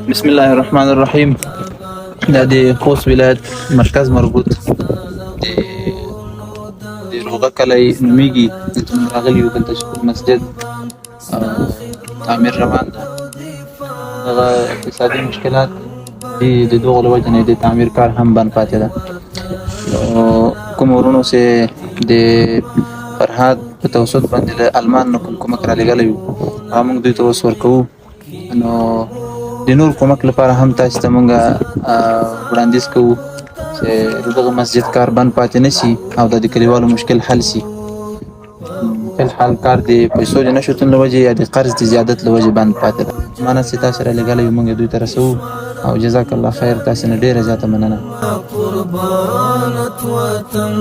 بسم الله الرحمن الرحیم. دا د خوست ولایت مرکز مربوط د روغه کلی نومیږي. دلته موږ راغلي یو، دلته چې کوم مسجد تعمیر روان ده، دغه اقتصادي مشکلات دي، د دغو له وجې نه د تعمیر کار هم بند پاتې ده. نو کوم وروڼو چې د فرهاد په توسط باندې له المان نه کوم کومک را لېږلی وو، هغه موږ دوی ته اوس ورکوو. نو د نور کومک لپاره هم تاسو ته موږ وړاندیز کوو چې د دغه مسجد کار بند پاتې نه شي او د کلیوالو مشکل حل شي. فی الحال کار د پیسو د نه شتون له وجې یا د قرض د زیادت له وجې بند پاتې ده. امانت چې تاسو را لېږلی موږ یې دوی ته رسوو او جزاک الله خیر، تاسو نه ډېره زیاته مننه. قربانت وطن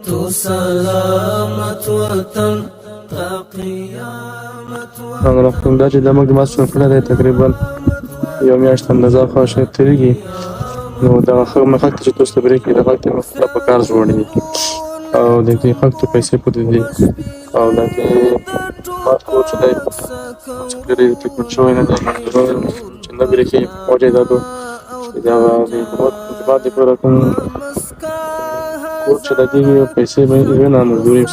تو سلامت وطن تا قیامت. رحم دا چې د موږ د ماس کړه دی، تقریبا یو میاشت اندازه خو شاید تېرېږي. نو دغه خلک چې تاسو ته برېښي، دغه خلک ته په کار جوړ دي او د دې خلکو پیسې پورې دي او د دې مات کور چې دی، چې کړي تکمیل شوی نه دی، چې نه برېښي. وجه دا ده چې دغه د جومات دپاره کوم کور چې لګېږي، پیسې به یې نه مزدوري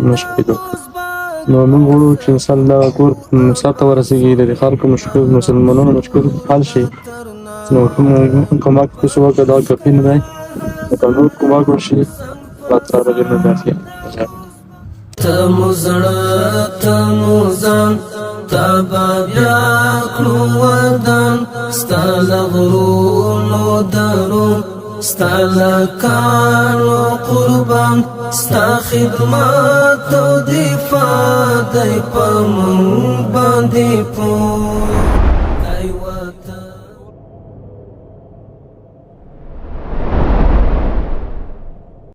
نه شي کېدو. نو موږ غواړو چې انسان دا کور سر ته ورسېږي، د دې خلکو مشکل، مسلمانانو مشکل حل شي. نو کوم کومک تاسو وکړه، دا کافي نه دی، که نور کومک وشي، الله تعالی به دې نه درکړي. ته مو زړه، ته مو ځان، تا به بیا کړو ودان. ستا له غرونو درو، ستا له کانو قربان، ستا خدمت او دفاع دی په مونږ باندې پوه.